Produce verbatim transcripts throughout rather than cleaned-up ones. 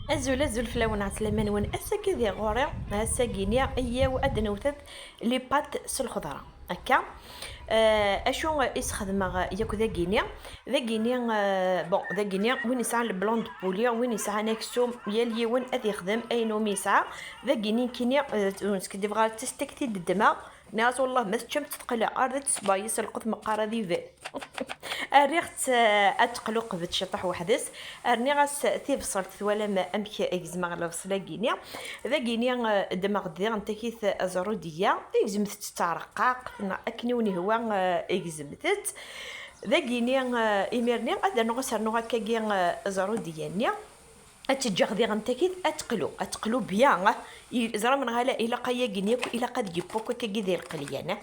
Azul, azul fell-awen, ɛeslama-nwen. Ass-agi di ɣur-i, ass-agi-ni, iyyaw ad d-newtet les pâtes s lxeḍra. Akka. Eh, acu i sxedmeɣ yakk dagini? Dagini, eh, bon, dagini, win yesɛan le blanc de poulet, win yesɛan aksum, yal yiwen ad yexdem ayen umi yesɛa. Dagini nekkini, eh, ur neskiddibeɣ ara, d tastakti d-ddmeɣ. Nniɣ-as: "Wellah ma teččam-tt teqleɛ, ar d tesbayes lqut meqqar ad iban." Rriɣ-tt, eh, ad teqlu qbel ciṭuḥ weḥd-s. Rniɣ-as tibṣelt, twalam amek gezmeɣ lebṣel-agi-ni. Dagini, eh, ddmeɣ-d diɣen takit aẓrudiyya, gezmet-tt d tareqqaqt, neɣ akken i wen-ihwa, eh, gezmet-tt. Dagini, eh, imir-nni ad rnuɣ, ad s-rnuɣ akkagi, eh, aẓrudiyya-nni. Ad tt-ǧǧeɣ diɣen takit ad teqlu, ad teqlu bien. I-, ẓra menɣala ilaq ayagi-nni yakk, ilaq ad yeppu akkagi di lqelyan.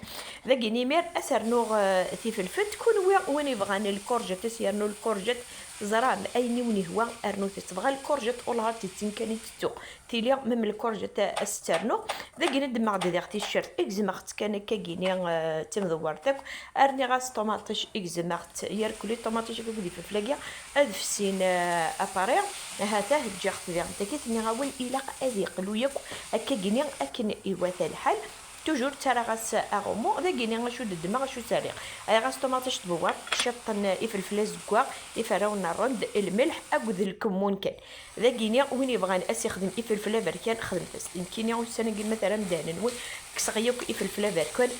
Dagini imir ad s-rnuɣ, eh, tifelfelt. Kunwi win ibɣan lkurjet, ad s-yernu lkurjet, teẓram, ayen i wen-ihwa rnut-tt. Tebɣa lkurjet, ulɣa d tin kan i tettu. Tili mem lkurjet ad s-tt-rnuɣ. Dagini ddmeɣ-d diɣ ticcert, gezmeɣ-tt kan akkagi-ni, eh, d timdewwert akk. Rniɣ-as ṭumaṭic, gezmeɣ-tt yerkuli, ṭumaṭic akkagi d ifelfel-agi ad fessin, eh, apari. Ahat-ah ǧǧiɣ-t diɣen takit, nniɣ-awen ilaq ad iqlu yakk akkagi-ni akken iwata lḥal. Toujours ttarraɣ-as aɣummu. Dagini acu d-ddmeɣ, acu s-rriɣ? Rriɣ-as ṭumaṭic tbewwert, ciṭṭ n ifelfel azeggaɣ, iferrawen n rrend, lmelḥ akked lkemmun kan. Dagini win yebɣan ad s-ixdem ifelfel aberkan, xedmet-as. Nekkini ussan-agi ma terram ddehn-nwen, kkseɣ yakk ifelfel aberkan.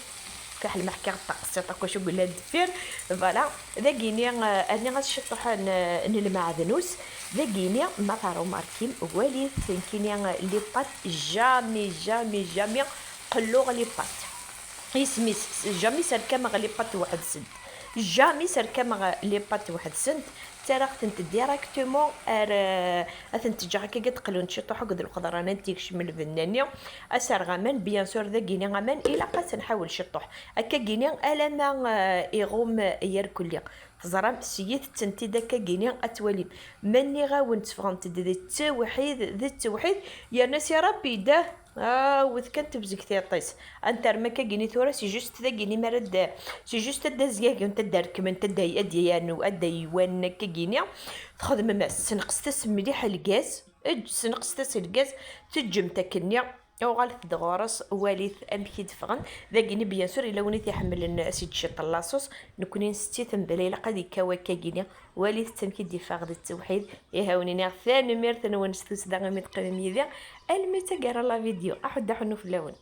Fiḥel ma ḥkiɣ ṭṭaq s ṭaq wacu yellan deffir. Voilà. Dagini, eh, rniɣ-as ciṭuḥ n, n lmeɛdnus. Dagini ma tarumarkim, walit, nekkini, eh, les pâtes, jamais, jamais, jamais qelluɣ les pâtes. Isem-is, jamais serkameɣ les pâtes weḥd-sent. Jamais serkameɣ les pâtes weḥd-sent. Ttarraɣ-tent directement ar, eh, ad tent-ǧǧeɣ akkagi ad qlunt ciṭuḥ akked lxeḍra-nni ad d-ikcem lbenna-nni. Ad s-rreɣ aman, bien sûr, dagini aman ilaq ad s-nḥawel ciṭuḥ. Akkagini alamma, eh, iɣum yerkulli. Teẓram, siyit-tent-id akkagini ad twalim. Ma nniɣ-awen tteffɣent-d d ttewḥid, d ttewḥid, yerna si rapide, ah, awet kan tebzeg tiṭ-is. Ad term akkagini tura, c'est juste dagini mi ara d-, c'est juste ad d-azgagent, ad d-rekment, ad d-, ad d-yernu, ad d-aywan akkagini. Txedmem-as, tesneqset-as mliḥ lgaz, eǧǧ-, tesneqset-as lgaz, teǧǧem-t akkenni, uɣalet-d ɣur-s, walit amek i d-ffɣen. Dagini, bien sûr, yella win i t-iḥemmlen, ad s-iǧǧ ciṭ n laṣus. Nekkni nsett-it mebla ilaq ad ikkaw akkagini. Walit-t amek i d-iffeɣ d ttewḥid. Ihi, awen-iniɣ tanemmirt-nwen s tussda imi teqqimem yid-i. Almi d taggara la vidéo, aḥuddu aḥunnu fell-awen.